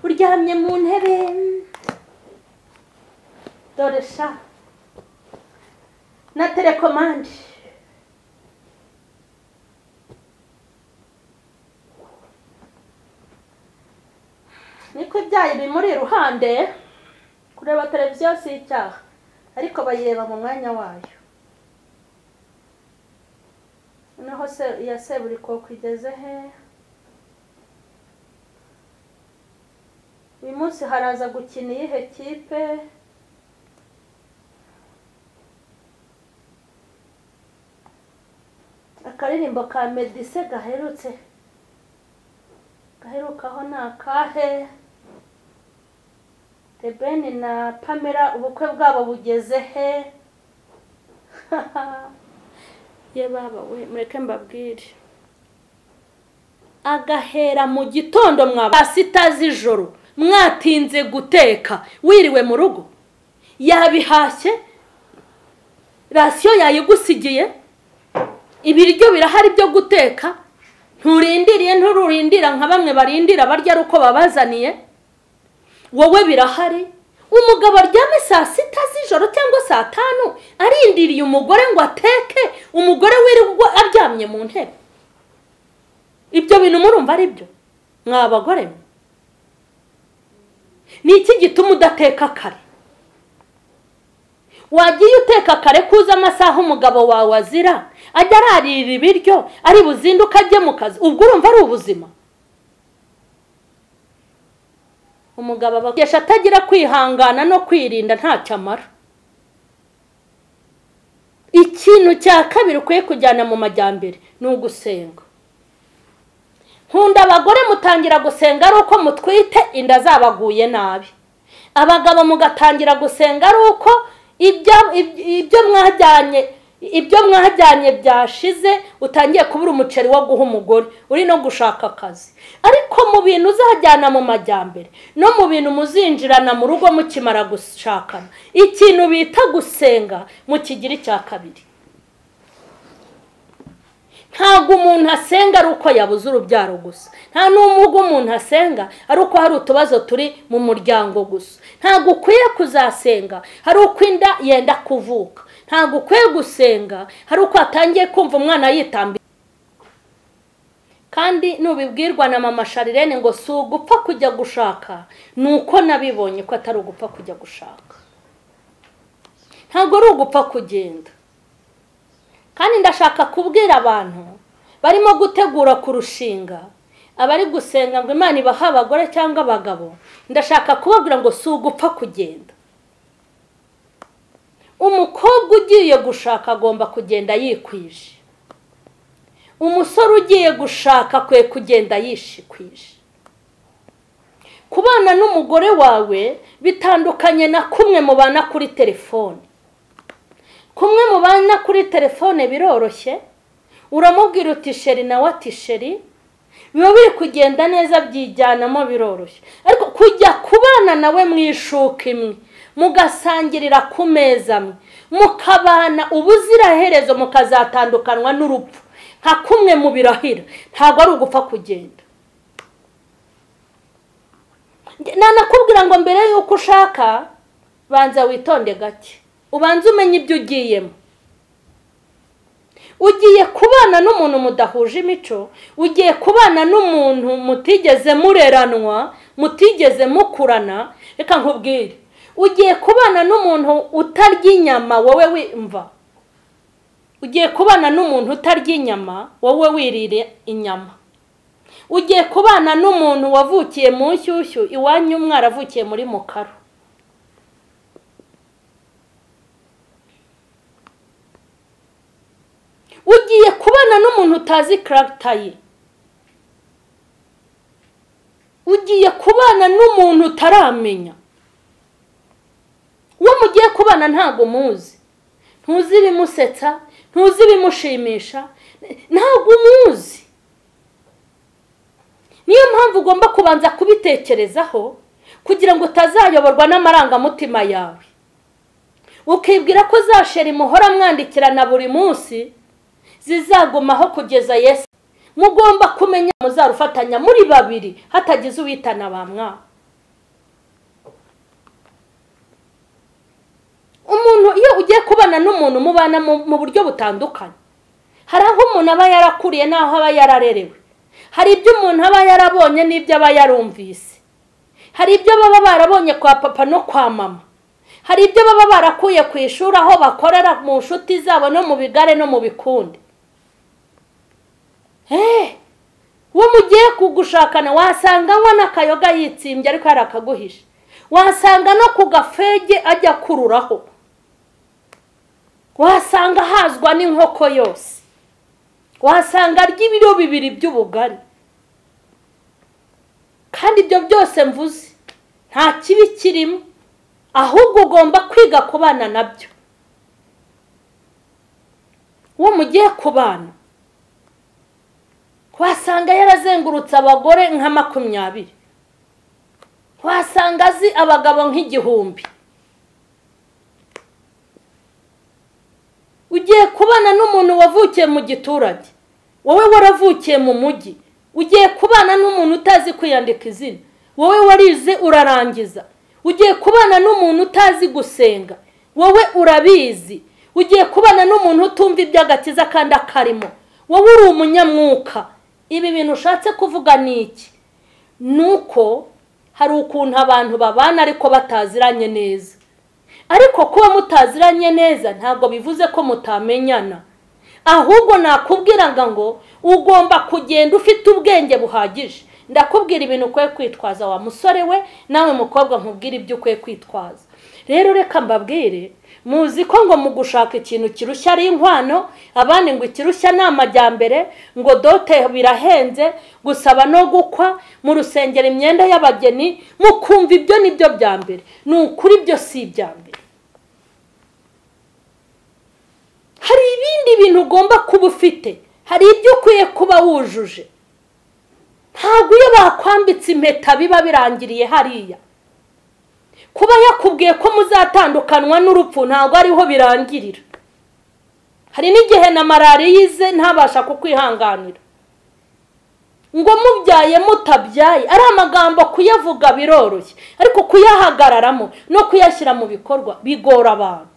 Uryamye mu ntebe, dore sha na telekomande. Niko ibyayi bimuri iruhande. Kureba televiziyo si icyaha, ariko bayireba mu mwanya wayo. Naho se iya Seburikoko igeze he? Uyu munsi haraza gukina iyihe kipe? Akaririmbo ka Medise gaherutse gaherukaho ni akahe? The Ben na Pamela ubukwe bwabo bugeze he? Ye baba we, mureke mbabwire. Agahera mu gitondo mwa sita z'ijoro mwatinze guteka, wiriwe mu rugo, yabihashye, rasiyo yayigusigiye, ibiryo birahari byo guteka, nturindiriye, ntururindira nka bamwe barindira barya ari uko babazaniye, wowe birahari. Umugabo aryame saa sita z'ijoro cyangwa saa tanu arindiriye umugore ngo ateke, umugore wirirwa aryamye mu ntebe. Ibyo bintu murumva ari byo mwa bagore mwe? Ni iki gituma udateka kare? Wagiye uteka kare kuza amasaha umugabo wawe azira, ajya ararira ibiryo, ari buzinduka ajye mu kazi, ubwo urumva ari ubuzima? Umugabo abakesha atagira kwihangana no kwirinda ntacyo amara. Ikintu cya kabiri ukwiye kujyana mu majyambere ni ugusenga. Nkunda abagore mutangira gusenga ari uko mutwite inda zabaguye nabi. Abagabo mugatangira gusenga ari uko ibyo mwajyanye byashize, utangiye kubura umuceri wo guha umugore, uri no gushaka akazi. Ariko mu bintu uzajyana mu majyambere no mu bintu muzinjirana mu rugo mukimara gushakana, ikintu bita gusenga mukigira icya kabiri. Ntabwo umuntu asenga ari uko yabuze urubyaro gusa, nta n'ubwo umuntu asenga ari uko hari utubazo turi mu muryango gusa. Ntabwo ukwiye kuzasenga hari uko inda yenda kuvuka, ntabwo ukwiye gusenga hari uko atangiye kumva umwana yitambira. Kandi nubibwirwa na mama Sharirene ngo si ugupfa kujya gushaka, ni uko nabibonye ko atari ugupfa kujya gushaka, ntabwo ari ugupfa kugenda. Kandi ndashaka kubwira abantu barimo gutegura kurushinga, abari gusenga ngo Imana ibahe abagore cyangwa abagabo, ndashaka kubabwira ngo si ugupfa kugenda. Umukobwa ugiye gushaka agomba kugenda yikwije, umusore ugiye gushaka akwiye kugenda yishikwije. Kubana n'umugore wawe bitandukanye na kumwe mubana kuri telefone. Kumwe mubana kuri telefone biroroshye, uramubwira uti sheri nawe ati sheri, biba biri kugenda neza, byijyanamo biroroshye. Ariko kujya kubana nawe mu ishuka imwe, mugasangirira ku meza amwe, mukabana ubuziraherezo, mukazatandukanwa n'urupfu nka kumwe mu birahira, ntabwo ari ugupfa kugenda. Nanakubwira ngo mbere y'uko ushaka banza witonde gake, ubanze umenye ibyo ugiyemo. Ugiye kubana n'umuntu mudahuje imico, ugiye kubana n'umuntu mutigeze mureranwa, mutigeze mukurana. Reka nkubwire, ugiye kubana n'umuntu utarya inyama wowe wimva, ugiye kubana n'umuntu utarya inyama wowe wirire inyama, ugiye kubana n'umuntu wavukiye mu nshyushyu iwanyu mwaravukiye muri mukaro. Ugiye kubana n'umuntu utazi karagita ye, ugiye kubana n'umuntu utaramenya. Uwo mugiye kubana ntabwo muzi, ntuzi ibimusetsa, ntuzi ibimushimisha, ntabwo umuzi. Niyo mpamvu ugomba kubanza kubitekerezaho kugira ngo utazayoborwa n'amarangamutima yawe, ukibwira ko za sheri muhora mwandikirana buri munsi zizagumaho kugeza Yesu. Mugomba kumenya muzarufatanya muri babiri hatagize uwitana ba mwana. Umuntu iyo ugiye kubana n'umuntu mubana mu buryo butandukanye. Hari aho umuntu aba yarakuriye n'aho aba yararerewe. Hari ibyo umuntu aba yarabonye n'ibyo aba yarumvise. Hari ibyo baba barabonye kwa papa no kwa mama. Hari ibyo baba barakuye ku ishuri aho bakorera mu nshuti zabo no mu bigare no mu bikundi. Uwo mugiye kugushakana wasanga anywa n'akayoga yitsimbye ariko yarakaguhishe. Wasanga no ku gafege ajya kururaho. Wasanga hazwa n'inkoko yose. Wasanga arya ibiro 2 by'ubugari. Kandi ibyo byose mvuze nta kibi kirimo, ahubwo ugomba kwiga kubana nabyo. Uwo mugiye kubana wasanga yarazengurutse abagore nka 20. Wasanga azi abagabo nk'igihumbi. Ugiye kubana n'umuntu wavukiye mu giturage, wowe waravukiye mu mujyi. Ugiye kubana n'umuntu utazi kwiyandika izina, wowe warize urarangiza. Ugiye kubana n'umuntu utazi gusenga, wowe urabizi. Ugiye kubana n'umuntu utumva iby'agakiza kandi akarimo, wowe uri umunyamwuka. Ibi bintu ushatse kuvuga ni iki? Nuko hari ukuntu abantu babana ariko bataziranye neza. Ariko kuba mutaziranye neza ntabwo bivuze ko mutamenyana. Ahubwo nakubwiraga ngo ugomba kugenda ufite ubwenge buhagije. Ndakubwira ibintu ukwiye kwitwaza wa musore we, nawe mukobwa nkubwira ibyo ukwiye kwitwaza. Rero reka mbabwire, muzi ko ngo mu gushaka ikintu kirushya ari inkwano, abandi ngo ikirushya ni amajyambere, ngo dote birahenze, gusaba no gukwa, mu rusengero imyenda y'abageni, mukumva ibyo nibyo bya mbere. Ni ukuri ibyo si ibya mbere. Hari ibindi bintu ugomba kuba ufite, hari ibyo ukwiye kuba wujuje. Ntabwo iyo bakwambitse impeta biba birangiriye hariya. Kuba yakubwiye ko muzatandukanwa n'urupfu ntabwo ariho birangirira. Hari n'igihe na malariya yize ntabasha kukwihanganira. Ngo mubyaye mutabyaye, ari amagambo kuyavuga biroroshye, ariko kuyahagararamo no kuyashyira mu bikorwa bigora abantu.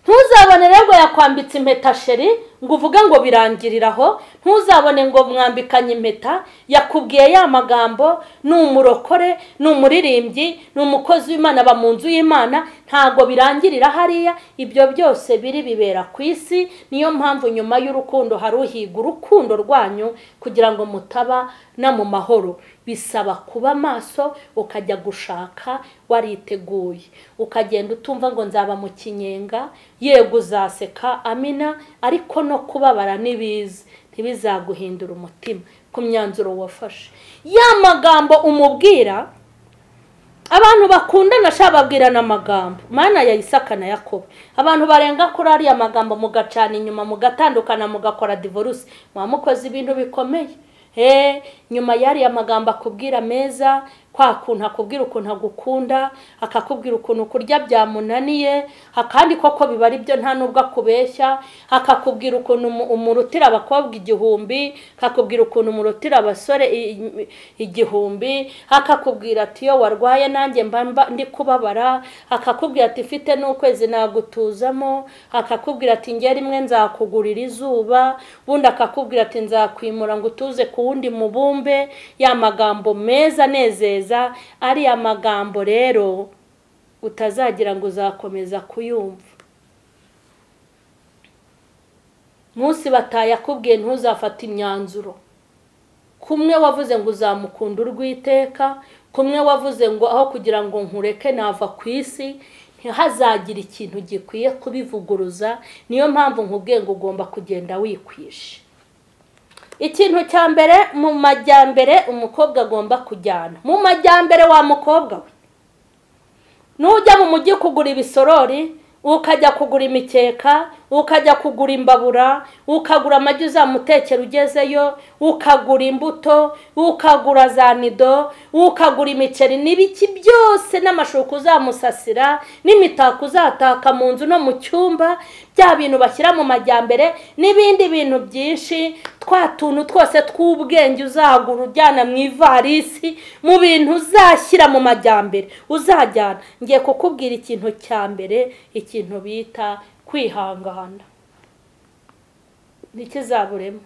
Ntuzabone rero yakwambitse impeta sheri ngo uvuge ngo birangiriraho. Ntuzabone ngo mwambikanye impeta yakubwiye ya magambo, ni umurokore, ni umuririmbyi, ni umukozi w'Imana, aba mu nzu y'Imana, ntago birangirira hariya. Ibyo byose biri bibera ku isi. Niyo mpamvu nyuma y'urukundo hari uhiga urukundo rwanyu kugira ngo mutaba na mu mahoro. Bisaba kuba maso, ukajya gushaka wariteguye, ukagenda utumva ngo nzaba mu kinyenga. Yego uzaseka amina, ariko no kubabara nibiza ntibizaguhindura umutima ku myanzuro wafashe. Ya magambo umubwira, abantu bakundana shababwirana amagambo mana ya Isaka na Yakobo. Abantu barenga kuri ariya magambo mugacana inyuma, mugatandukana, mugakora divorce, mwamukoze ibintu bikomeye. Nyuma yari amagambo akubwira meza, kwa kuntu akubwira ukuntu agukunda, akakubwira ukuntu kurya byamunaniye, akandi koko biba ari byo nta nubwo akubeshya, akakubwira ukuntu umurutira abakobwa 1000, akakubwira ukuntu umurutira abasore 1000, akakubwira ati yo warwaye nanjye mba ndi kubabara, akakubwira ati mfite n'ukwezi nagutuzamo, akakubwira ati ngiye rimwe nzakugurira izuba, ubundi akakubwira ati nzakwimura ngo utuze ku wundi mubumbe. Ya magambo meza nezeza, ari amagambo rero utazagira ngo uzakomeza kuyumva. Munsi batayakubwiye ntuzafata imyanzuro. Kumwe wavuze ngo uzamukunda urwiteka, kumwe wavuze ngo aho kugira ngo nkureke nava ku isi, ntihazagira ikintu gikwiye kubivuguruza. Niyo mpamvu nkubwiye ngo ugomba kugenda wikwishe. Ikintu cya mbere mu majyambere umukobwa agomba kujyana. Mu majyambere wa mukobwa we, nujya mu mujyi kugura ibisorori, ukajya kugura imikeka, ukajya kugura imbabura, ukagura amagi uzamutekera ugezeyo, ukagura imbuto, ukagura za nido, ukagura imiceri n'ibiki byose, n'amashuka uzamusasira, n'imitako uzataka mu nzu no mu cyumba, bya bintu bashyira mu majyambere n'ibindi bintu byinshi, twa tuntu twose tw'ubwenge uzagura ujyana mu ivarisi, mu bintu uzashyira mu majyambere uzajyana. Ngiye kukubwira ikintu cya mbere, ikintu bita kwihangana. Ntikizaburemo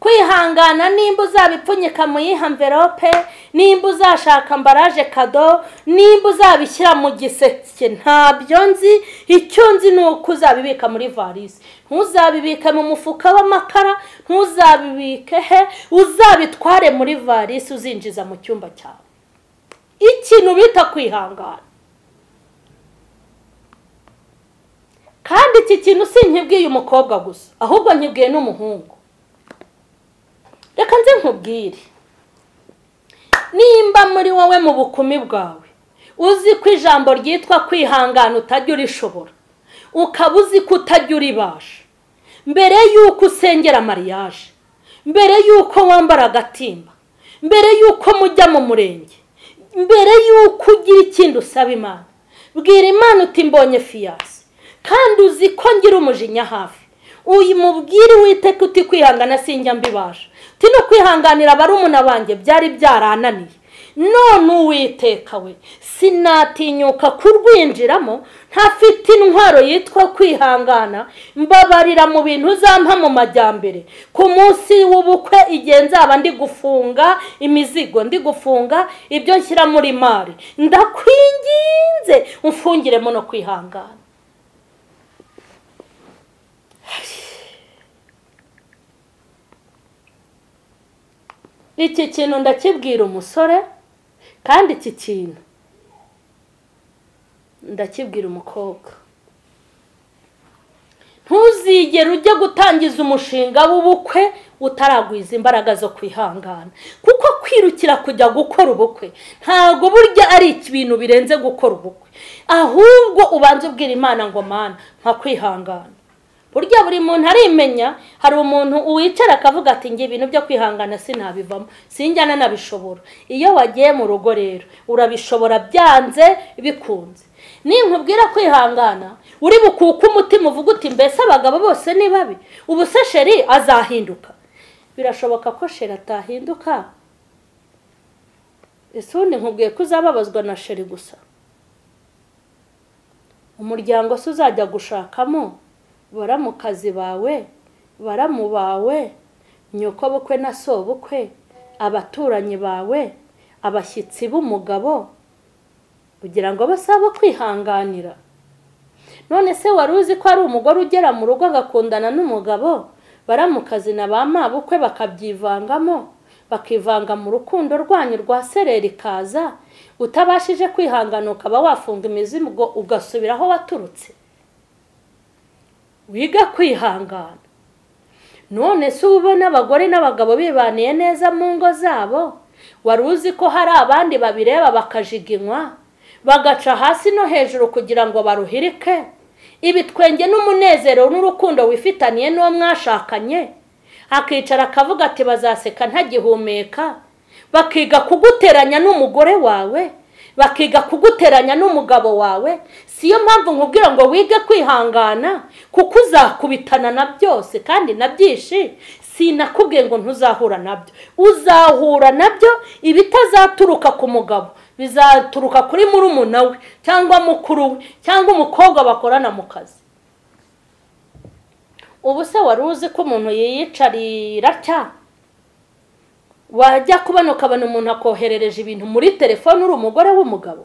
kwihangana. Nimba uzabipfunyika mu yiha envelope, nimba uzashaka ambaraje kado, nimba uzabishyira mu giseke, ntabyo nzi. Icyo nzi ni uko uzabibika muri varisi, ntuzabibike mu mufuka w'amakara, ntuzabibike he, uzabitware muri varisi uzinjiza mu cyumba cyawe. Ikintu bita kwihangana. Kandi iki kintu sinkibwiye umukobwa gusa, ahubwo nkibwiye n'umuhungu. Reka nze nkubwire, nimba muri wowe mu bukumi bwawe uzi ko ijambo ryitwa kwihangana utajya urishobora, ukaba uzi ko utajya uribasha, mbere y'uko usengera mariage, mbere y'uko wambara agatimba, mbere y'uko mujya mu murenge, mbere y'uko ugira ikindi usaba Imana, bwira Imana uti mbonye fiyasi, kandi uzi ko ngira umujinya hafi. Uyimubwire Uwiteka uti kwihangana sinjya mbibasha, uti no kwihanganira barumuna banjye byari byarananiye, none Uwiteka we sinatinyuka kurwinjiramo ntafite intwaro yitwa kwihangana. Mbabarira mu bintu uzampa mu majyambere, ku munsi w'ubukwe igihe nzaba ndi gufunga imizigo, ndi gufunga ibyo nshyira muri mari, ndakwinginze umfungiremo no kwihangana. Iki kintu ndakibwira umusore, kandi iki kintu ndakibwira umukobwa. Ntuzigere ujya gutangiza umushinga w'ubukwe utaragwiza imbaraga zo kwihangana, kuko kwirukira kujya gukora ubukwe ntabwo burya ari ibintu birenze gukora ubukwe, ahubwo ubanza ubwira Imana ngo Mana mpa kwihangana. Burya buri muntu arimenya. Hari umuntu uwicara akavuga ati ngiye ibintu byo kwihangana sinabivamo, sinjyana nabishobora. Iyo wagiye mu rugo rero urabishobora byanze bikunze. Ninkubwira kwihangana uri bukuka umutima uvuga uti mbese abagabo bose ni babi, ubu se sheri azahinduka? Birashoboka ko sheri atahinduka. Ese ubundi nkubwiye ko uzababazwa na sheri gusa? Umuryango se uzajya gushakamo baramukazi bawe, baramu bawe, nyoko bukwe na so bukwe, abaturanyi bawe, abashyitsi b'umugabo, kugira ngo basaba kwihanganira. None se wari uzi ko ari umugore ugera mu rugo agakundana n'umugabo, baramukazi na ba mabukwe bakabyivangamo, bakivanga mu rukundo rwanyu rwa sereri kaza, utabashije kwihangana ukaba wafunga imizigo ugasubira aho waturutse? Wiga kwihangana. None se ubona abagore n'abagabo bibaniye neza mu ngo zabo, wari uzi ko hari abandi babireba bakajiginywa, bagaca hasi no hejuru kugira ngo baruhirike ibitwenge n'umunezero n'urukundo wifitaniye n'uwo mwashakanye? Akicara akavuga ati bazaseka ntagihumeka. Bakiga kuguteranya n'umugore wawe, bakiga kuguteranya n'umugabo wawe. Siyo mpamvu nkubwira ngo wige kwihangana, kuko uzakubitana na byose kandi na byinshi. Sinakubwiye ngo ntuzahura nabyo, uzahura nabyo. Ibitazaturuka ku mugabo bizaturuka kuri murumuna we cyangwa mukuru we cyangwa umukobwa bakorana mu kazi. Ubu se wari uzi ko umuntu yiyicarira cya wajya kubona ukabona umuntu akoherereje ibintu muri telefone, uri umugore w'umugabo,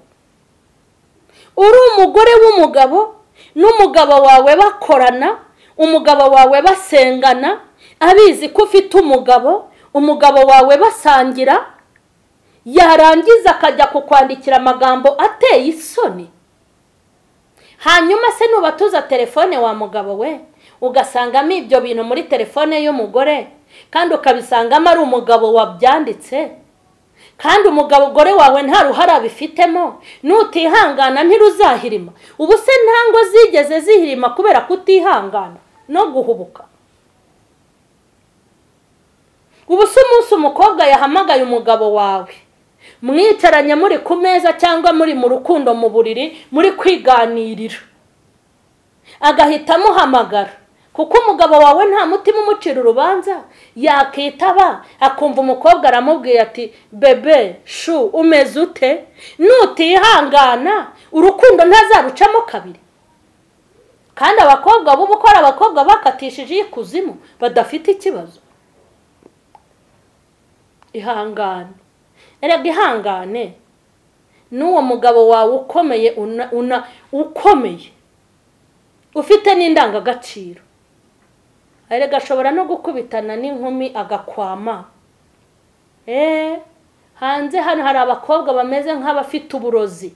uri umugore w'umugabo n'umugabo wawe bakorana, umugabo wawe basengana, abizi ko ufite umugabo, umugabo wawe basangira, yarangiza akajya kukwandikira amagambo ateye isoni. Hanyuma se nubatuza telefone wa mugabo we, ugasangamo ibyo bintu muri telefone y'umugore, kandi ukabisangamo ari umugabo wabyanditse, Kandi umugabo gore wawe nta ruhara abifitemo, nutihangana ntiruzahirima. Ubu se ntango zigeze zihirima kubera kutihangana no guhubuka? Ubu se umunsi umukobwa yahamagaye umugabo wawe, mwicaranye muri ku meza cyangwa muri mu rukundo mu buriri muri kwiganirira, agahita amuhamagara, kuko umugabo wawe nta mutima umucira urubanza, yakitaba akumva umukobwa aramubwiye ati bebe shu umeze ute? Nutihangana urukundo ntazarucamo kabiri. Kandi abakobwa b'ubu ko ari abakobwa bakatishije ikuzimu badafite ikibazo. Ihangane, erega ihangane n'uwo mugabo wawe ukomeye, ukomeye ufite n'indangagaciro, erega ashobora no gukubitana n'inkumi agakwama. Hanze hano hari abakobwa bameze nk'abafite uburozi,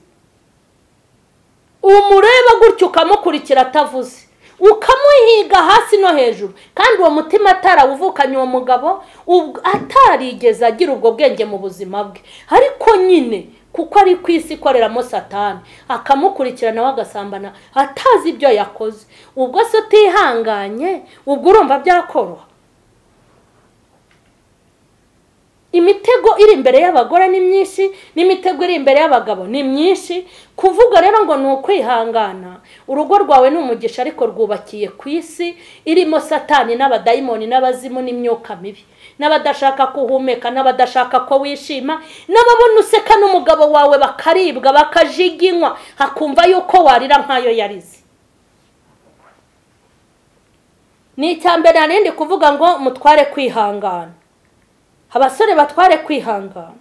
umureba gutyo ukamukurikira atavuze, ukamuhiga hasi no hejuru, kandi uwo mutima atarawuvukanye uwo mugabo atarigeze agira ubwo bwenge mu buzima bwe, ariko nyine kuko ari ku isi ikoreramo Satani akamukurikira nawe agasambana atazi ibyo yakoze. Ubwo se utihanganye ubwo urumva byakoroha? Imitego iri imbere y'abagore ni myinshi, n'imitego iri imbere y'abagabo ni myinshi. Kuvuga rero ngo ni ukwihangana, urugo rwawe ni umugisha ariko rwubakiye ku isi irimo Satani n'abadayimoni n'abazimu n'imyuka mibi, n'abadashaka kuhumeka, n'abadashaka ko wishima, n'ababona useka n'umugabo wawe bakaribwa bakajiginywa, hakumva yuko warira nkayo yarize. Ni icyambere narindi kuvuga ngo mutware kwihangana, abasore batware kwihangana.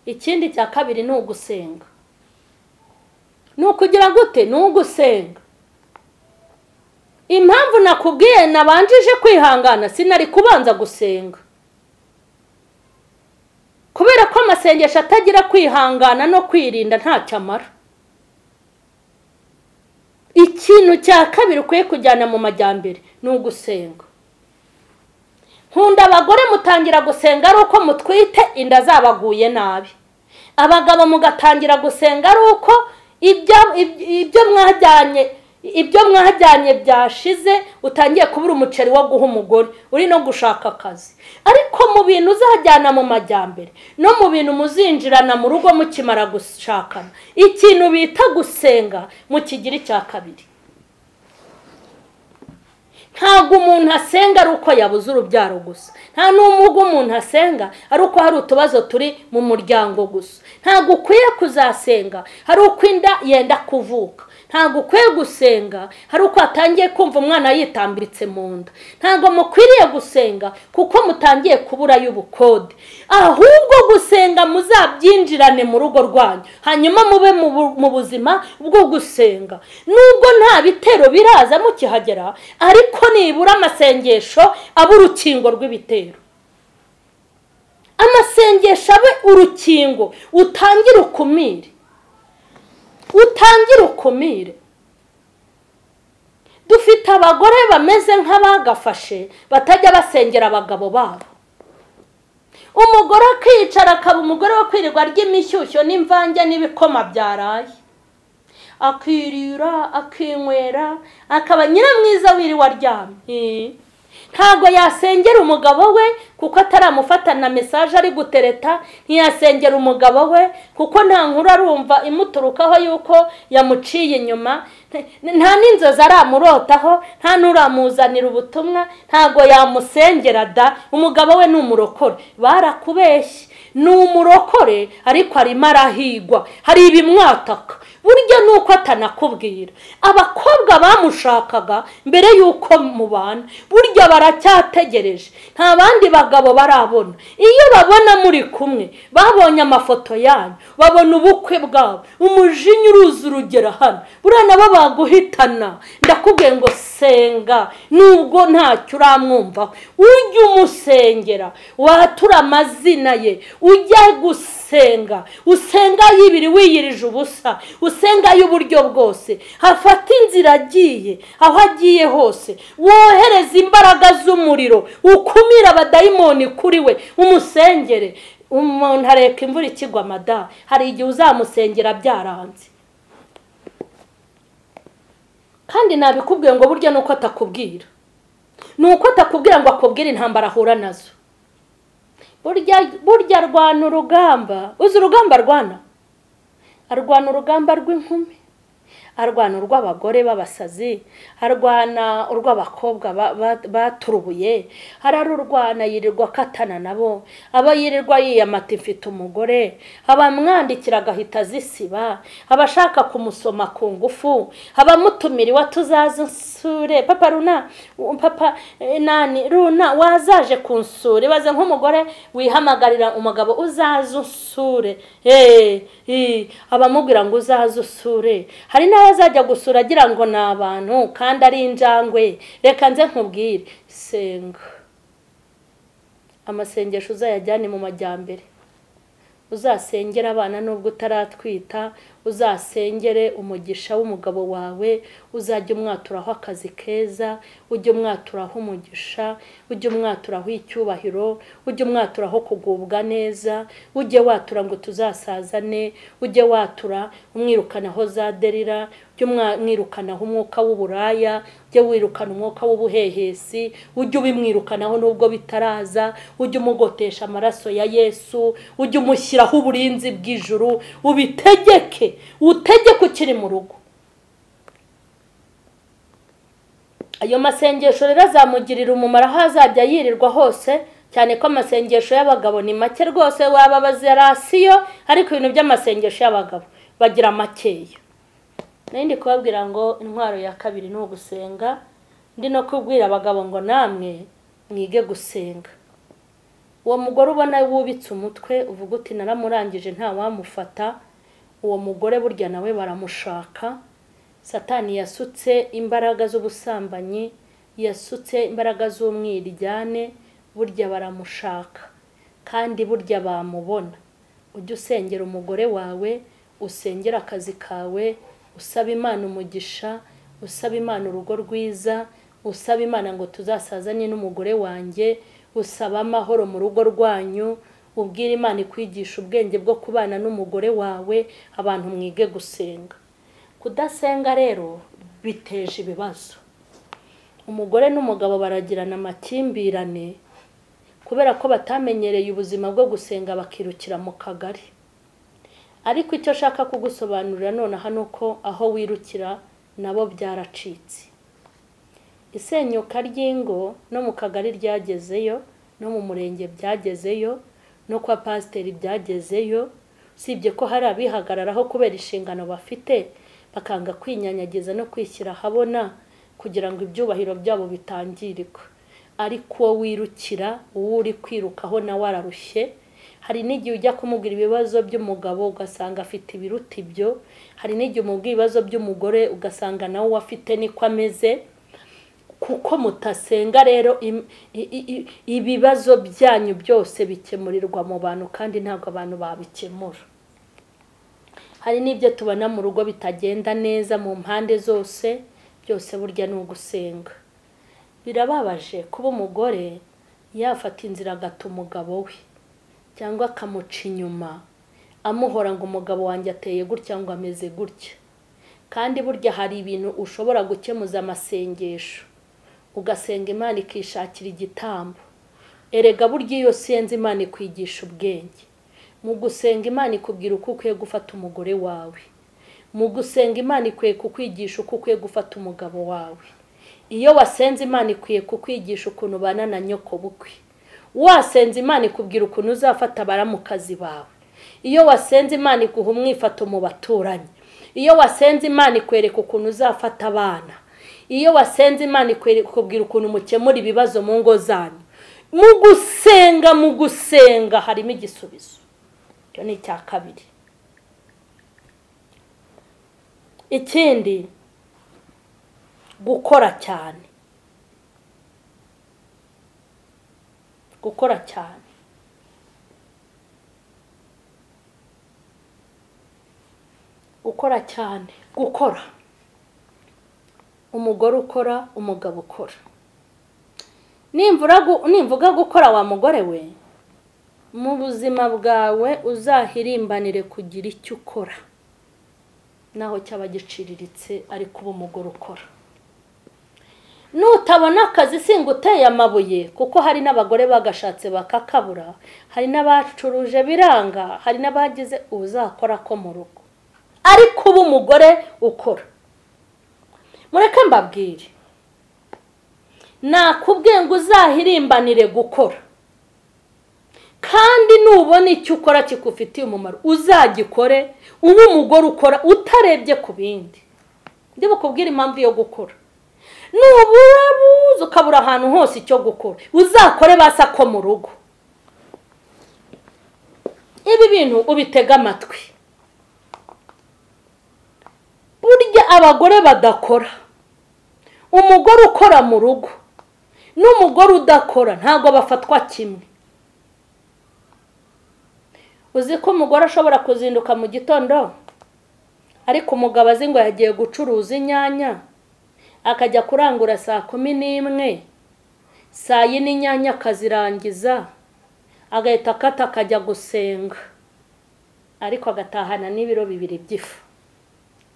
Ikindi cya kabiri ni ugusenga. Ni ukugira gute? Ni ugusenga. Impamvu nakubwiye nabanjije kwihangana, sinari kubanza gusenga, kubera ko amasengesho atagira kwihangana no kwirinda ntacyo amara. Ikintu cya kabiri ukwiye kujyana mu majyambere ni ugusenga. Nkunda abagore mutangira gusenga ari uko mutwite inda zabaguye nabi, abagabo mugatangira gusenga ari uko ibyo mwajyanye byashize, utangiye kubura umuceri wo guha umugore, uri no gushaka akazi. Ariko mu bintu uzajyana mu majyambere no mu bintu muzinjirana mu rugo mukimara gushakana, ikintu bita gusenga mukigira icya kabiri. Ntabwo umuntu asenga ari uko yabuze urubyaro gusa, nta n'ubwo umuntu asenga ari uko hari utubazo turi mu muryango gusa. Ntabwo ukwiye kuzasenga hari uko inda yenda kuvuka, ntabwo ukwiye gusenga hari uko atangiye kumva umwana yitambiritse mu nda, ntabwo mukwiriye gusenga kuko mutangiye kubura y'ubukode. Ahubwo gusenga muzabyinjirane mu rugo rwanyu, hanyuma mube mu buzima bwo gusenga. Nubwo nta bitero biraza mukihagera, ariko nibura amasengesho abe urukingo rw'ibitero. Amasengesho abe urukingo, utangire ukumire, utangire ukumire. Dufite abagore bameze nk'abagafashe batajya basengera abagabo babo. Umugore akicara akaba umugore wo kwirirwa ry'imishyushyo n'imvange n'ibikoma byaraye, akirira akinywera, akaba nyiramwiza wiriwe aryamye. Ntabwo yasengera umugabo we kuko ataramufata na message ari gutereta, ntiyasengera umugabo we kuko nta nkuru arumva imuturukaho yuko yamuciye inyuma, nta n'inzozi aramurotaho, nta n'uramuzanira ubutumwa, ntabwo yamusengera da. Umugabo we ni umurokore, barakubeshye, ni umurokore ariko arimo arahigwa, hari ibimwataka. Burya nuko atanakubwira. Abakobwa bamushakaga mbere yuko mubana, burya baracyategereje, nta bandi bagabo barabona. Iyo babona muri kumwe, babonye amafoto yanyu, babona ubukwe bwabo, umujinya uruza urugera hano, buriya nabo baguhitana. Ndakubwiye ngo senga nubwo ntacyo uramwumvaho, ujye umusengera, watura amazina ye, ujya gusenga, usenga yibiri wiyirije ubusa, Dusenga y'uburyo bwose, hafata inzira agiye, aho agiye hose wohereza imbaraga z'umuriro, ukumira abadayimoni kuri we, umusengere. Umuntu areka imvura ikigwa mada, hari igihe uzamusengera byaranze. Kandi nabikubwiye ngo burya nuko atakubwira, nuko atakubwira ngo akubwire intambara ahura nazo. Burya arwana urugamba, uzi urugamba arwana? Arwana urugamba rw'inkumi, arwana urw'abagore b'abasazi, arwana urw'abakobwa baturubuye, ararurwana yirirwa akatana nabo, aba yirirwa yiyamata mfite umugore, abamwandikira agahita azisiba, abashaka kumusoma ku ngufu, abamutumira iwe tuzaze unsure, papa runa, papa nani runa wazaje kunsura. Ibaze nk'umugore wihamagarira umugabo uzaze unsure, abamubwira ngo uzaze usure. Hari n'abazajya gusura agira ngo ni abantu kandi ari injangwe. Reka nze nkubwire, senga. Amasengesho uzayajyane mu majyambere, uzasengera abana nubwo utaratwita, uzasengere umugisha w'umugabo wawe, uzajya umwaturaho akazi keza, ujye umwaturaho umugisha, ujye umwaturaho icyubahiro, ujye umwaturaho kugubwa neza, ujye watura ngo tuzasazane, ujye watura umwirukanaho za derira, ujye umwirukanaho umwuka w'uburaya, ujye wirukana umwuka w'ubuhehesi, ujye ubimwirukanaho nubwo bitaraza, ujye umugotesha amaraso ya Yesu, ujye umushyiraho uburinzi bw'ijuru, ubitegeke, utegeke ukiri mu rugo. Ayo masengesho rero azamugirira umumaro aho azajya yirirwa hose, cyane ko amasengesho y'abagabo ni make rwose, wababaza rasiyo, ariko ibintu by'amasengesho y'abagabo bagira makeya. Nindi kubabwira ngo intwaro ya kabiri ni ugusenga, ndi no kubwira abagabo ngo namwe mwige gusenga. Uwo mugore ubona wubitse umutwe uvuga uti naramurangije nta wamufata, uwo mugore burya nawe baramushaka. Satani yasutse imbaraga z'ubusambanyi, yasutse imbaraga z'umwiryane, burya baramushaka kandi burya bamubona. Ujye usengera umugore wawe, usengera akazi kawe, usaba Imana umugisha, usaba Imana urugo rwiza, usaba Imana ngo tuzasazanye n'umugore wanjye, usaba amahoro mu rugo rwanyu, ubwira Imana ikwigisha ubwenge bwo kubana n'umugore wawe. Abantu mwige gusenga. Kudasenga rero biteje ibibazo. Umugore n'umugabo baragirana amakimbirane kubera ko batamenyereye ubuzima bwo gusenga, bakirukira mu kagari. Ariko icyo shaka kugusobanurira nonaha nuko aho wirukira nabo byaracitse. Isenyuka ry'ingo no mu kagari ryagezeyo, no mu murenge byagezeyo, no kwa pasiteri byagezeyo. Usibye ko hari abihagararaho kubera inshingano bafite, bakanga kwinyanyagiza no kwishyira ahabona kugira ngo ibyubahiro byabo bitangirika. Ariko uwo wirukira, uwo uri kwirukaho nawe ararushye. Hari n'igihe ujya kumubwira ibibazo by'umugabo ugasanga afite ibiruta ibyo, hari n'igihe umubwira ibibazo by'umugore ugasanga nawe afite niko ameze. Kuko mutasenga rero ibibazo byanyu byose bikemurirwa mu bantu, kandi ntabwo abantu babikemura. Hari n'ibyo tubona mu rugo bitagenda neza mu mpande zose, byose burya ni ugusenga. Birababaje kuba umugore yafata inzira agata umugabo we, cyangwa akamuca inyuma amuhora ngo umugabo wanjye ateye gutya, ngo ameze gutya. Kandi burya hari ibintu ushobora gukemuza amasengesho, ugasenga Imana ikishakira igitambo. Erega burya iyo usenze Imana ikwigisha ubwenge. Mu gusenga Imana ikubwira uko ukwiye gufata umugore wawe, mu gusenga Imana ikwiye kukwigisha uko ukwiye gufata umugabo wawe. Iyo wasenze Imana ikwiye kukwigisha ukuntu ubana na nyoko bukwe. Wasenze Imana ikubwira ukuntu uzafata abaramukazi bawe. Iyo wasenze Imana iguha umwifato mu baturanyi. Iyo wasenze Imana ikwereka ukuntu uzafata abana. Iyo wasenze Imana ikubwira ukuntu mukemura ibibazo mu ngo zanyu. Mu gusenga harimo igisubizo. Icyo ni icya kabiri. Ikindi, gukora cyane. Gukora cyane. Gukora cyane, gukora. Umugore ukora, umugabo ukora. Nimvuga gukora wa mugore we, mu buzima bwawe uzahirimbanire kugira icyo ukora, naho cyaba giciriritse, ariko uba umugore ukora. Nutabona akazi singuteye amabuye, kuko hari n'abagore bagashatse bakakabura, hari n'abacuruje biranga, hari n'abagize, uzakora ko mu rugo, ariko uba umugore ukora. Mureke mbabwire, nakubwiye ngo uzahirimbanire gukora, kandi nubona icyo ukora kikufitiye umumaro uzagikore, ube umugore ukora utarebye ku bindi. Ndi bukubwire impamvu yo gukora. Nubura buze ukabura ahantu hose icyo gukora, uzakore basa ko mu rugo. Ibi bintu ubitega amatwi. Burya abagore badakora, umugore ukora mu rugo n'umugore udakora ntabwo bafatwa kimwe. Uzi ko umugore ashobora kuzinduka mu gitondo, ariko umugabo azi ngo yagiye gucuruza inyanya, akajya kurangura 11:00, saa 4 inyanya akazirangiza, agahita akata akajya gusenga, ariko agatahana n'ibiro 2 by'ifu.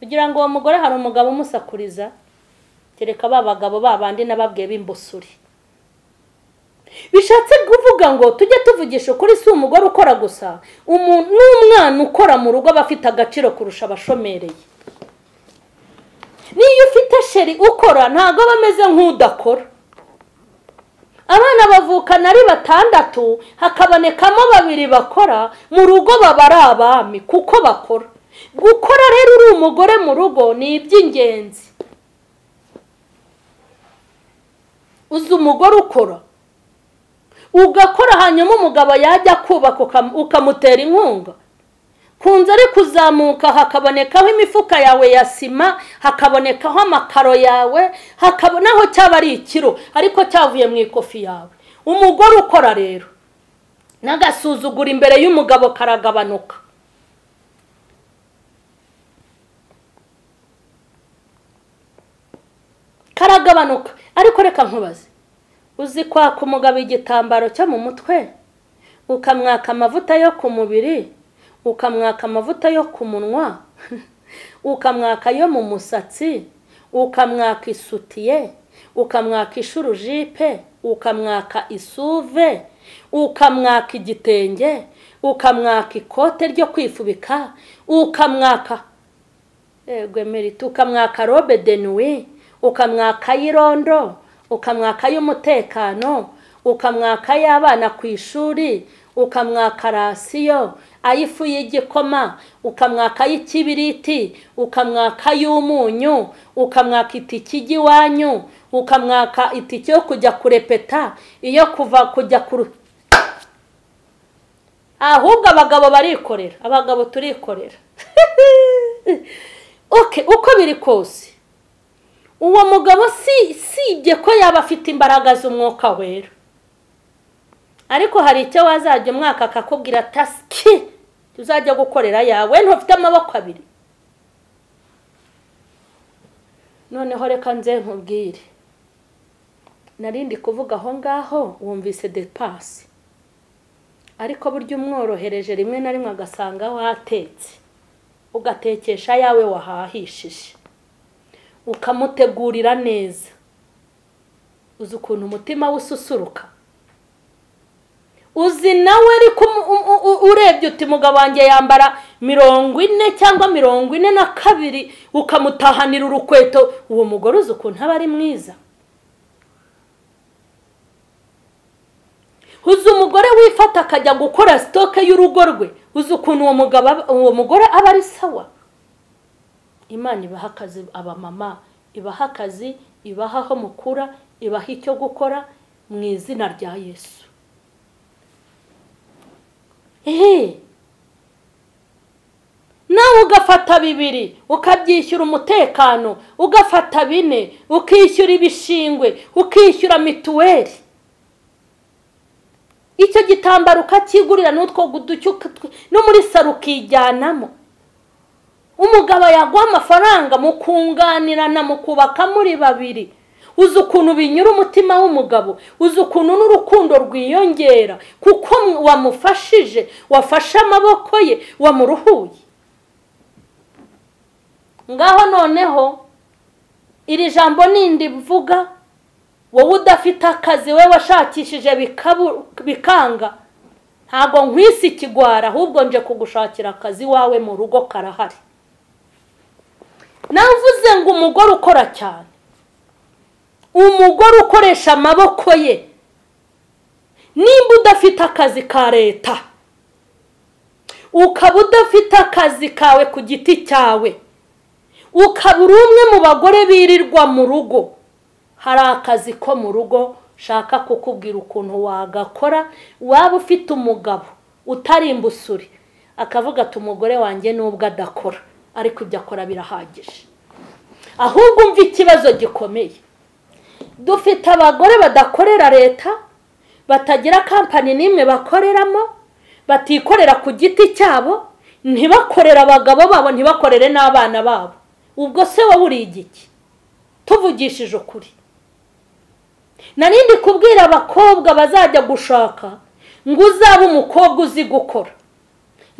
Kugira ngo uwo mugore hari umugabo umusakuriza, kereka ba bagabo babandi nababwiye b'imbusuri. Bishatse kuvuga ngo tujye tuvugisha ukuri, si umugore ukora gusa, n'umwana ukora mu rugo aba afite agaciro kurusha abashomereye. Niyo ufite sheri ukora ntabwo aba ameze nk'udakora. Abana bavukana ari 6, hakabonekamo 2 bakora mu rugo, baba ari abami kuko bakora. Gukora rero uri umugore mu rugo ni iby'ingenzi. Uzi umugore ukora, ugakora, hanyuma umugabo yajya kubaka ukamutera inkunga. Kunze ari kuzamuka hakabonekaho imifuka yawe ya sima, hakabonekaho amakaro yawe, hakabonaho cyaba ari ikiro ariko cyavuye mu ikofi yawe. Umugore ukora rero n'agasuzugura imbere y'umugabo karagabanuka. Karagabanuka. Ariko reka nkubaze, uzi kwaka umugabo igitambaro cyo mu mutwe, ukamwaka amavuta yo ku mubiri, ukamwaka amavuta yo ku munwa, ukamwaka yo mu musatsi, ukamwaka isutiye, ukamwaka ishurujipe, ukamwaka isuve, ukamwaka igitenge, ukamwaka ikote ryo kwifubika, ukamwaka merite, ukamwaka robe de nuit, ukamwaka y'irondo, ukamwaka y'umutekano, ukamwaka y'abana ku ishuri, ukamwaka rasiyo ayifu y'igikoma, ukamwaka y'ikibiriti, ukamwaka y'umunyu, ukamwaka itiki y'iwanyu, ukamwaka itiki yo kujya kurepeta, iyo kuva kujya kuru. Ahubwo abagabo barikorera, abagabo turikorera. Okay, uko biri kose uwo mugabo sibye ko yaba afite imbaraga z'umwuka wera, ariko hari icyo wazajya umwaka akakubwira tasiki uzajya gukorera yawe, ntufite amaboko abiri. Noneho reka nze nkubwire, narindi kuvuga aho ngaho wumvise dépense, ariko burya umworohereje rimwe na rimwe agasanga watetse, ugatekesha yawe wahahishije, ukamutegurira neza, uzi ukuntu umutima ususuruka. Uzi nawe ariko urebye uti mugabo wanjye yambara 40 cyangwa 42, ukamutahanira urukweto, uwo mugore uzi ukuntu aba ari mwiza. Uzi umugore wifata akajya gukora stoke y'urugo rwe, uzi ukuntu uwo mugabo uwo mugore aba ari sawa. Imana ibaha akazi abamama, ibaha akazi, ibaha aho mukura, ibaha icyo gukora mu izina rya Yesu. Nawe ugafata 2 ukabyishyura umutekano, ugafata 4 ukishyura ibishingwe, ukishyura mituweli, icyo gitambaro ukakigurira n'utwo guducyo no muri saro ukijyanamo. Umugabo yaguha amafaranga mukunganirana mukubaka muri babiri, uzi ukuntu binyura umutima w'umugabo, uzi ukuntu n'urukundo rwiyongera kuko wamufashije, wafashe amaboko ye, wamuruhuye. Ngaho noneho iri jambo nindi mvuga, wowe udafite akazi, we washakishije bikanga, ntago nkwisi ikigwara, ahubwo nje kugushakira akazi wawe mu rugo karahari. Navuze ngo umugore ukora cyane, umugore ukoresha amaboko ye, nimba udafite akazi ka leta, ukaba udafite akazi kawe ku giti cyawe, ukaba uri umwe mu bagore birirwa mu rugo, hari akazi ko mu rugo shaka kukubwira ukuntu wagakora. Waba ufite umugabo utari imbusuri akavuga ati umugore wanjye nubwo adakora ariko ibyo akora birahagije. Ahubwo umva ikibazo gikomeye, dufite abagore badakorera leta, batagira kampani n'imwe bakoreramo, batikorera ku giti cyabo, ntibakorera abagabo babo, ntibakorere n'abana babo. Ubwo se wowe uri igiki? Tuvugishije ukuri. Narindi kubwira abakobwa bazajya gushaka ngo uzabe umukobwa uzi gukora.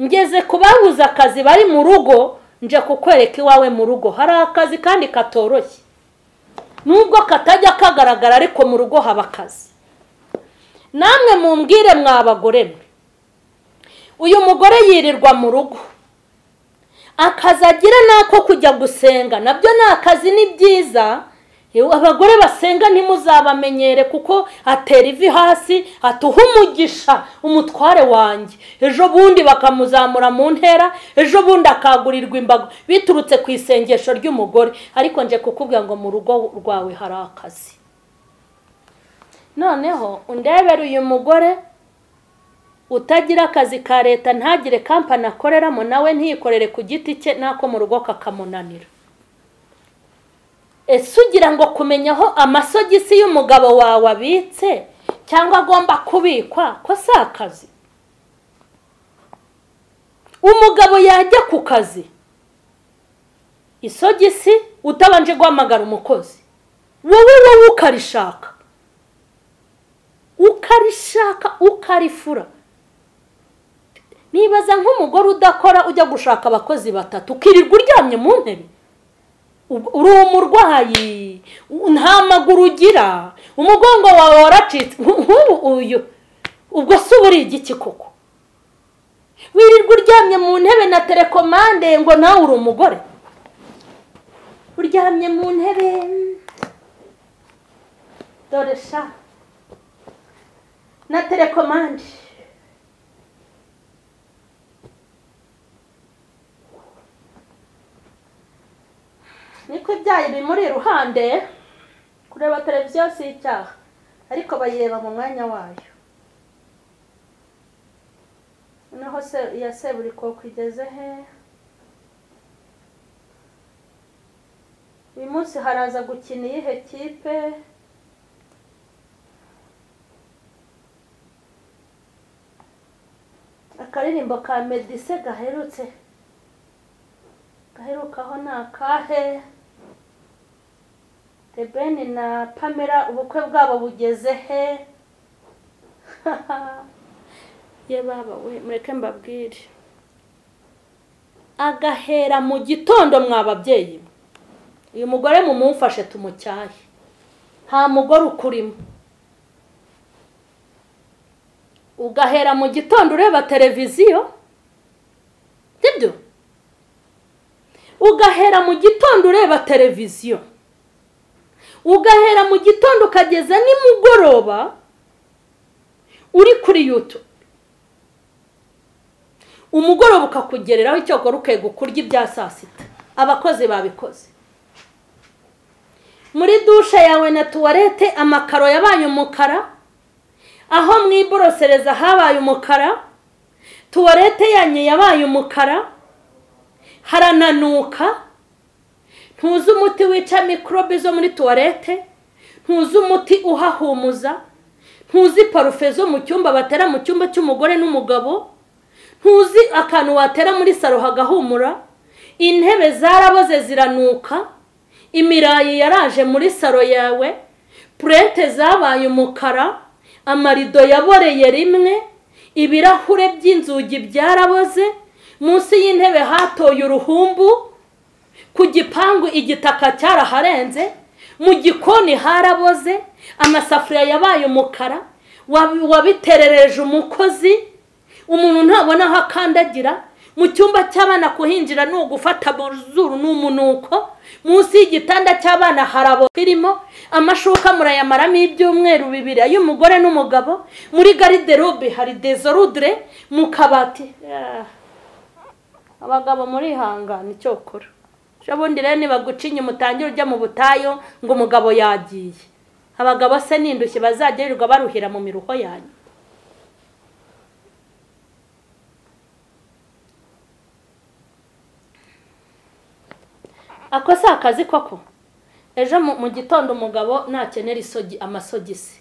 Ngeze kubabuza akazi bari mu rugo, nje kukwereka iwawe mu rugo hari akazi kandi katoroshye, nubwo katajya kagaragara ariko mu rugo haba akazi. Namwe mumbwire mwa bagore mwe, uyu mugore yirirwa mu rugo, akazi agira nako kujya gusenga, nabyo ni akazi, ni byiza. Abagore basenga ntimuzabamenyere kuko atera ivi hasi atuha umugisha umutware wanjye, ejo bundi bakamuzamura mu ntera, ejo bundi akagurirwa imbago biturutse ku isengesho ry'umugore. Ariko nje kukubwira ngo mu rugo rwawe hari akazi. Noneho undebere uyu mugore utagira akazi ka leta, ntagire kampani akoreramo, nawe ntiyikorere ku giti cye, nako mu rugo kakamunanira. Ese ugira ngo kumenya aho amasogisi y'umugabo wawe abitse cyangwa agomba kubikwa ko si akazi? Umugabo yajya ku kazi isogisi utabanje guhamagara umukozi, wowe ukarishaka, ukarishaka ukarifura. Nibaza nk'umugore udakora ujya gushaka abakozi batatu, ukirirwa uryamye mu ntebe, uri umurwayi, nta maguru ugira, umugongo wawe waracitse, nk'ubu uyu ubwo se uba uri igiki koko? Wirirwa uryamye mu ntebe na telekomande ngo nawe uri umugore, uryamye mu ntebe, dore sha na telekomande. Niko ibyayi bimuri iruhande, kureba televiziyo si icyaha, ariko bayireba mu mwanya wayo. Naho se iya Seburikoko igeze he? Uyu munsi haraza gukina iyihe kipe? Akaririmbo ka Medise gaherutse gaherukaho ni akahe? Tebeni na Pamela ubukwe bwabo bugeze he? Ye baba we, mureke mbabwire. Agahera mu gitondo mwa babyeyi, uyu mugore mumumfashe tumucyahe, nta mugore ukurimo. Ugahera mu gitondo ureba televiziyo, sibyo? Ugahera mu gitondo ureba televiziyo, ugahera mu gitondo ukageza nimugoroba uri kuri YouTube, umugoroba ukakugereraho icyokora ukega kurya ibya saa sita, abakozi babikoze. Muri dushe yawe na tuwarete amakaro yabaye umukara, aho mwiborosereza habaye umukara, tuwarete yanyu yabaye umukara, harananuka. Ntuzi umuti wica mikorobe zo muri tuwarete, ntuzi umuti uhahumuza, ntuzi parufe zo mu cyumba batera mu cyumba cy'umugore n'umugabo, ntuzi akantu watera muri saro hagahumura. Intebe zaraboze ziranuka, imirayi yaraje muri saro yawe, purente zabaye umukara, amarido yaboreye rimwe, ibirahure by'inzugi byaraboze, munsi y'intebe hatoye uruhumbu, ku gipangu igitaka cyaraharenze, mu gikoni haraboze, amasafuriya yabaye umukara, wabiterereje umukozi, umuntu ntabona aho akandagira. Mu cyumba cy'abana kuhinjira ni ugufata amazuru n'umunuko, munsi y'igitanda cy'abana harabo kirimo, amashuka murayamaramo ibyumweru bibiri ay'umugore n'umugabo, muri garde-robe hari désordre, mu kabati. Abagabo murihangana icyokora. Ubundi rero nibaguca inyuma utangire ujya mu butayu ngo umugabo yagiye. Abagabo se n'indushyi bazagirirwa baruhira mu miruho yanyu. Ako si akazi koko. Ejo mu gitondo umugabo nakenera isogi amasogisi.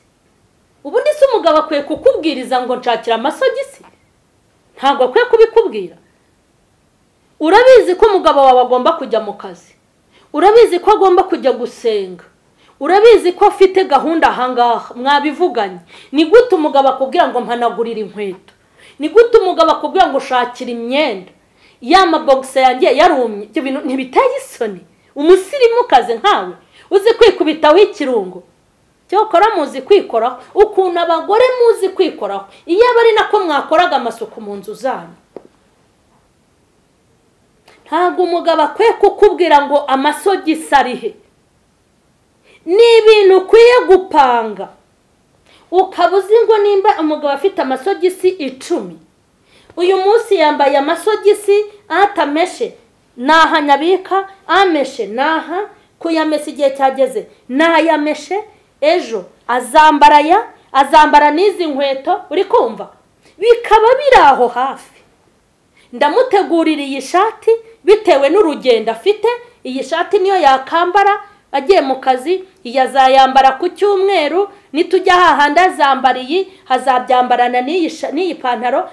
Ubundi se umugabo akwiye kukubwiriza ngo nshakira amasogisi? Ntabwo akwiye kubikubwira. Urabizi ko umugabo wawe agomba kujya mu kazi, urabizi ko agomba kujya gusenga, urabizi ko afite gahunda ahangaha, mwabivuganye. Ni gute umugabo akubwira ngo mpanagurira inkweto? Ni gute umugabo akubwira ngo shakira imyenda? Ya mabogisi yanjye yarumye. Ibyo bintu ntibiteye isoni? Umusirimukazi nkawe uzi kwikubitaho ikirungo, cyokora muzi kwikoraho. Ukuntu abagore muzi kwikoraho, iyo aba ari nako mwakoraga amasuku mu nzu zanyu. Ntabwo umugabo akwiye kukubwira ngo amasogisi arihe. Ni ibintu ukwiye gupanga, ukaba uzi ngo nimba umugabo afite amasogisi 10, uyu munsi yambaye amasogisi atameshe naha nyabika, ameshe naha, kuyamesa igihe cyageze nayameshe, ejo azambara aya, azambara n'izi nkweto, uri kumva bikaba biri aho hafi. Ndamutegurira iyi shati bitewe n'urugendo afite, iyi shati niyo yakambara agiye mu kazi, iyi azayambara ku cyumweru, nitujya hahandi azambara iyi, hazabyambarana n'iyi pantaro,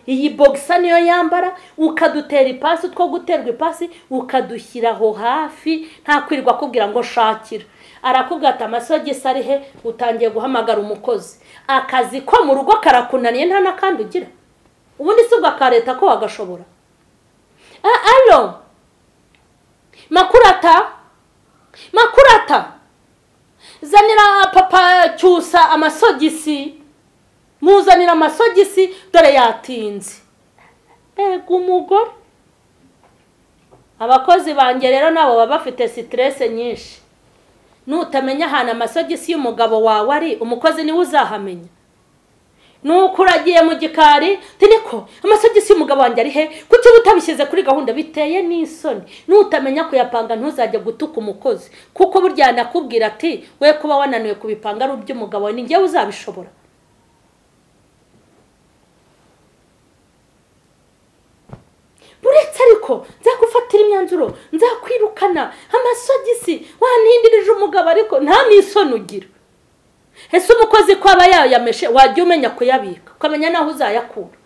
iyi bogisa niyo yambara. Ukadutera ipasi two guterwa ipasi, ukadushyiraho hafi, nta kwirirwa akubwira ngo shakira. Arakubwira ati amasogisi ari he? Utangiye guhamagara umukozi. Akazi ko mu rugo karakunaniye nta n'akandi ugira. Ubundi si ubwa ka leta ko wagashobora. Alo makurata, makurata, zanira papa Cyusa amasogisi, muzanira amasogisi dore yatinze. Ego umugore. Abakozi banjye rero nabo baba bafite stress nyinshi. Nutamenya ahantu amasogisi y'umugabo wawe ari, umukozi niwe uzahamenya. Nuko uragiye mu gikari, tiniko amasogisi y'umugabo wanjye ari he? Kuki utabishyize kuri gahunda? Biteye n'isoni. Nutamenya kuyapanga ntuzajya gutuka umukozi, kuko burya nakubwira ati we kuba wananiwe kubipanga ari uby'umugabo, ni njyewe uzabishobora. Buretse ariko nzagufatira imyanzuro, nzakwirukana, amasogisi wantindirije umugabo, ariko nta n'isoni ugira. Ese umukozi ko aba yayameshe wajya umenya kuyabika, ukamenya naho uzayakura.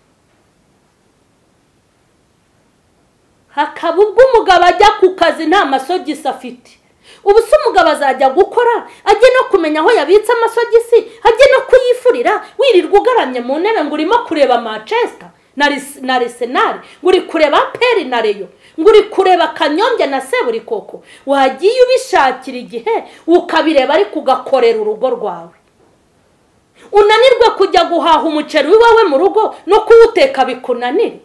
Hakaba ubwo umugabo ajya ku kazi nta masogisi afite. Ubu se umugabo azajya gukora ajye no kumenya aho yabitse amasogisi, ajye no kuyifurira? Wirirwa ugaramye mu ntebe ngo urimo kureba Manchester na Arsenal, ngo uri kureba APR na Rayon, ngo uri kureba Kanyombya na Seburikoko. Wagiye ubishakira igihe ukabireba, ariko ugakorera urugo rwawe. Unanirwe kujya guhaha umuceri wawe mu rugo no kuwuteka bikunanire.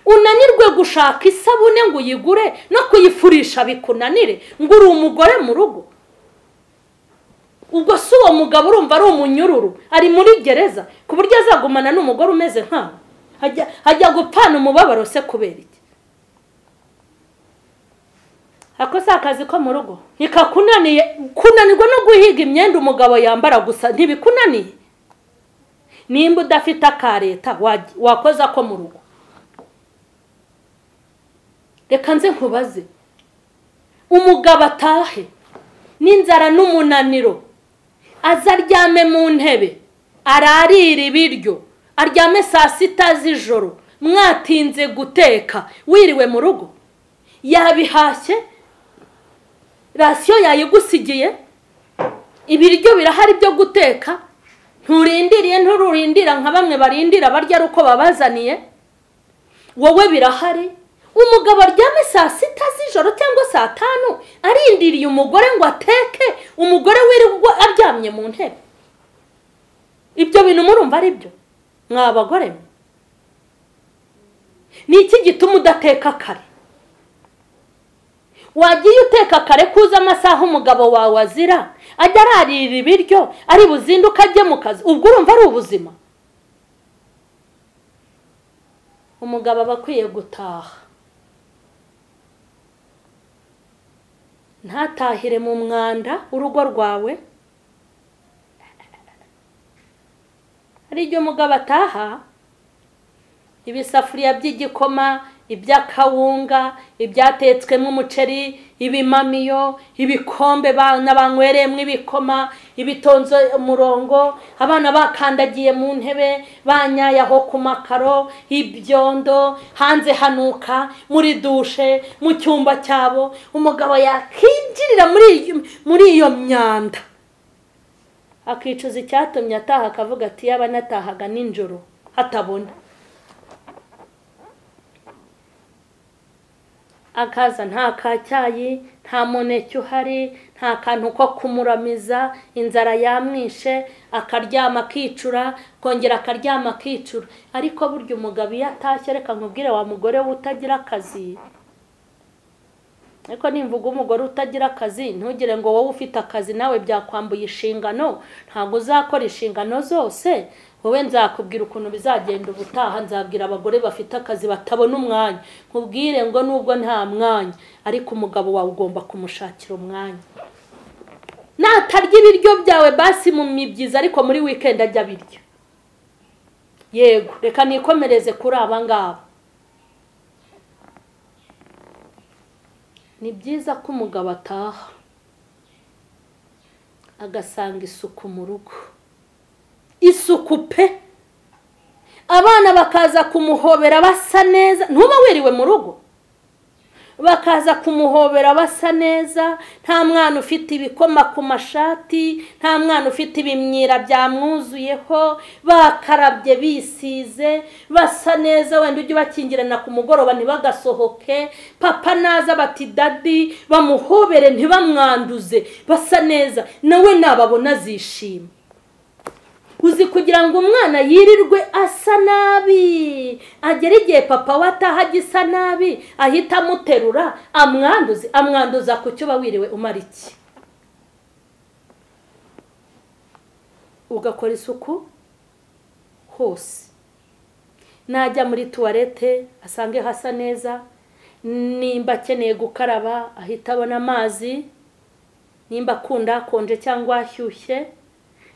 Unanirwe gushaka isabune ngo uyigure no kuyifurisha bikunanire, ngo uri umugore mu rugo. Ubwo si uwo mugabo urumva ari umunyururu, ari muri gereza, ku buryo azagumana n'umugore umeze nkawe? Ajya gupfana umubabaro se kubera iki? Ako si akazi ko mu rugo ntikakunaniye? Kunanirwa no guhiga imyenda umugabo yambara gusa ntibikunaniye? Nimba udafite aka leta wakoza ko mu rugo. Reka nze nkubaze, umugabo atahe n'inzara n'umunaniro, azaryame mu ntebe, ararira ibiryo, aryame saa 6 z'ijoro, mwatinze guteka, wiriwe mu rugo. Yabihashye, rasiyo yayigusigiye, ibiryo birahari byo guteka, nturindiriye, ntururindira nka bamwe barindira barya ari uko babazaniye, wowe birahari. Umugabo aryame saa 6 z'ijoro cyangwa saa 5 arindiriye umugore ngo ateke, umugore wirirwa aryamye mu ntebe. Ibyo bintu murumva ari byo mwa bagore? Ni iki gituma udateka kare? Wagiye uteka kare kuza amasaha umugabo wawe azira, ajya ararira ibiryo, ari buzinduka ajye mu kazi, ubwo urumva ari ubuzima? Umugabo aba akwiye gutaha, ntatahire mu mwanda urugo rwawe. Hari igihe umugabo ataha ibisafuriya by'igikoma, iby'akawunga, ibyatetswemo umuceri, ibimamiyo, ibikombe bana banywereyemo ibikoma, ibitonze umurongo, abana bakandagiye mu ntebe, banyaye aho ku makaro, ibyondo, hanze hanuka, muri dushe, mu cyumba cyabo. Umugabo yakinjirira muri iyo myanda akicuza icyatumye ataha, akavuga ati yaba natahaga nijoro hatabona. Akaza nta kacyayi, nta muneke uhari, nta kantu ko kumuramiza, inzara yamwishe, akaryama akicura, kongera akaryama akicura. Ariko burya umugabo iyo atashye, reka nkubwire wa mugore we utagira akazi, ariko nimvuga umugore utagira akazi ntugire ngo wowe ufite akazi nawe byakwambuye inshingano, ntabwo uzakora inshingano zose. Wowe nzakubwira ukuntu bizagenda ubutaha, nzabwira abagore bafite akazi batabona umwanya, nkubwire ngo nubwo nta mwanya, ariko umugabo wawe ugomba kumushakira umwanya. Natarya ibiryo byawe basi mu mibyizi, ariko muri weekend ajya abirya. Yego, reka nikomereze kuri aba ngaba. Ni byiza ko umugabo ataha agasanga isuku mu rugo, isuku pe, abana bakaza kumuhobera basa neza. Ntuba wiriwe mu rugo, bakaza kumuhobera basa neza, nta mwana ufite ibikoma ku mashati, nta mwana ufite ibimyira byamwuzuyeho, bakarabye bisize basa neza. Wenda ujye ubakingirana ku mugoroba ntibagasohoke, papa naza bati dadi, bamuhobere ntibamwanduze, basa neza, nawe nababona azishima. Uzi kugira ngo umwana yirirwe asa nabi, agera igihe papa we ataha agisa nabi, ahita amuterura amwanduze. Amwanduza ku cyo uba wiriwe umara iki? Ugakora isuku hose, najya muri tuwarete asange hasa neza, nimba akeneye gukaraba ahita abona amazi, nimba akunda akonje cyangwa ashyushye,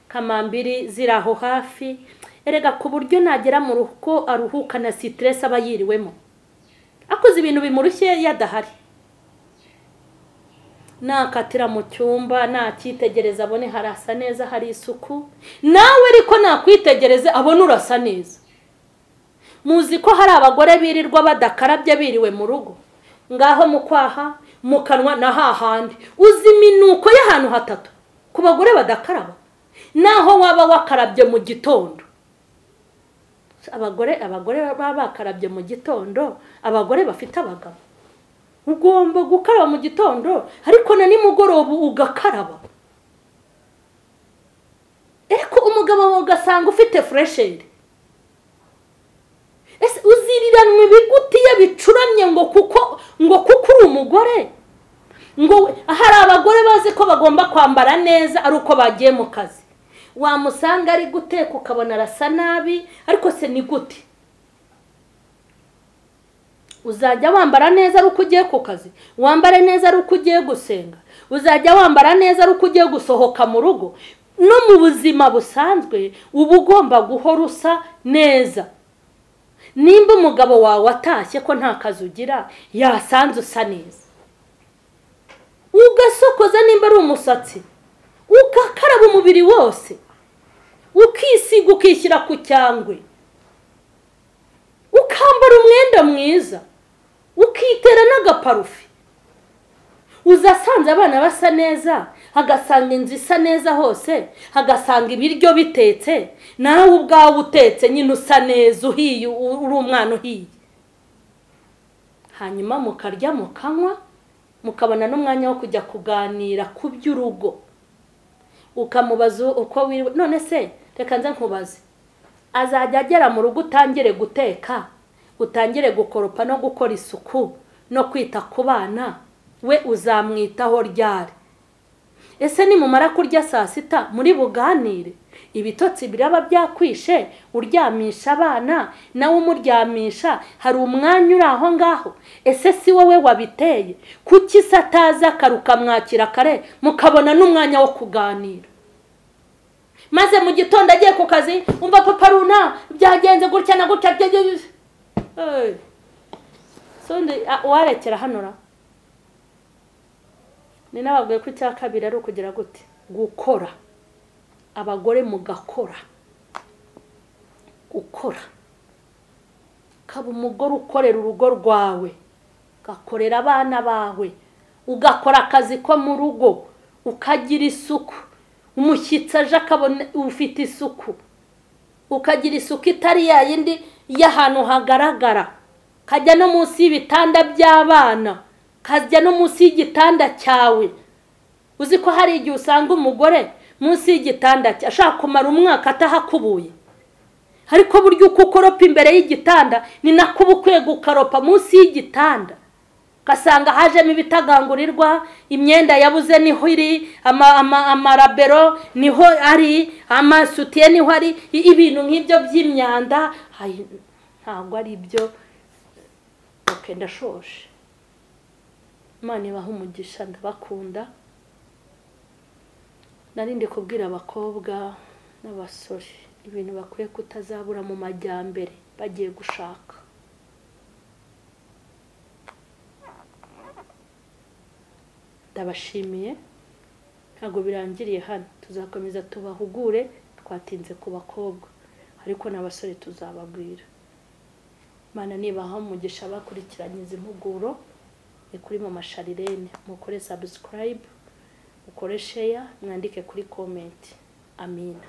kamambiri ziri aho hafi. Erega ku buryo nagera mu rugo aruhuka na stress aba yiriwemo, akoze ibintu bimurushye yadahari, nakatira mu cyumba nacyitegereza abone harasa neza, hari isuku. Nawe ariko nakwitegereze abone urasa neza. Muzi ko hari abagore birirwa badakarabye biriwe mu rugo, ngaho mu kwaha, mu kanwa na hahandi. Uzi iminuko y'ahantu hatatu ku bagore badakaraba, naho waba wakarabye mu gitondo. Abagore baba bakarabye mu gitondo, abagore bafite abagabo, ugomba gukaraba mu gitondo, ariko na nimugoroba ugakaraba. Ariko umugabo ugasanga ufite fresheri. Ese uziriranwa ibigutiya bicuramye ngo kuko uri umugore? Ngo hari abagore bazi ko bagomba kwambara neza ari uko bagiye mu kazi, wamusanga ari guteka ukabona arasa nabi, ariko se ni gute? Uzajya wambara neza ari uko ugiye ku kazi, wambare neza ari uko ugiye gusenga, uzajya wambara neza ari uko ugiye gusohoka mu rugo. No mu buzima busanzwe uba ugomba guhora usa neza. Nimba umugabo wawe atashye ko nta kazi ugira, yasanze usa neza, ugasokoza nimba ari umusatsi, ugakaraba umubiri wose, ukisiga ukishyira ku cyangwe, ukambara umwenda mwiza, Akitera n'agaparufe. Uzasanze abana basa neza, agasanga inzu isa neza hose, agasanga ibiryo bitetse, nawe ubwawe utetse nyine usa neza uhiye, uri umwana uhiye. Hanyuma mukarya mukanywa, mukabona n'umwanya wo kujya kuganira ku by'urugo. Ukamubaza uko wiriwe. None se reka nze nkubaze, azajya agera mu rugo utangire guteka, utangire gukoropa no gukora isuku no kwita ku bana, we uzamwitaho ryari? Ese nimumara kurya saa sita muri buganire? Ibitotsi biraba byakwishe, uryamisha abana nawe umuryamisha, hari umwanya uri aho ngaho. Ese si wowe wabiteye? Kuki se ataza akarukamwakira kare mukabona n'umwanya wo kuganira? Maze mu gitondo agiye ku kazi, umva papa runa byagenze gutya na gutya. Sonde warekera hano ra. Ni nababwiye ko icya kabiri ari ukugira gute? Gukora. Abagore mugakora. Gukora. Kaba umugore ukorera urugo rwawe, ugakorera abana bawe, ugakora akazi ko mu rugo, ukagira isuku. Umushyitsi aje akabona ufite isuku, ukagira isuku itari ya yindi y'ahantu hagaragara, kajya no munsi y'ibitanda by'abana, kajya no munsi y'igitanda cyawe. Uzi ko hari igihe usanga umugore munsi y'igitanda cye ashaka kumara umwaka atahakubuye, ariko buryo uko ukoropa imbere y'igitanda ni nako uba ukwiye gukaropa munsi y'igitanda. Ugasanga hajemo ibitagangurirwa, imyenda yabuze niho iri, amarabero niho ari, amasutiye niho ari, ibintu nk'ibyo by'imyanda ntabwo ari ibyo. Okay, ndashoje. Imana ibahe umugisha, ndabakunda. Narindi kubwira abakobwa n'abasore ibintu bakwiye kutazabura mu majyambere bagiye gushaka. Ndabashimiye, ntabwo birangiriye hano, tuzakomeza tubahugure. Twatinze ku bakobwa ariko n'abasore tuzababwira. Imana nibaha umugisha bakurikiranye izi mpuguro. Ni kuri Mama Charlene, mukore subscribe, mukore share, mwandike kuri comment. Amina.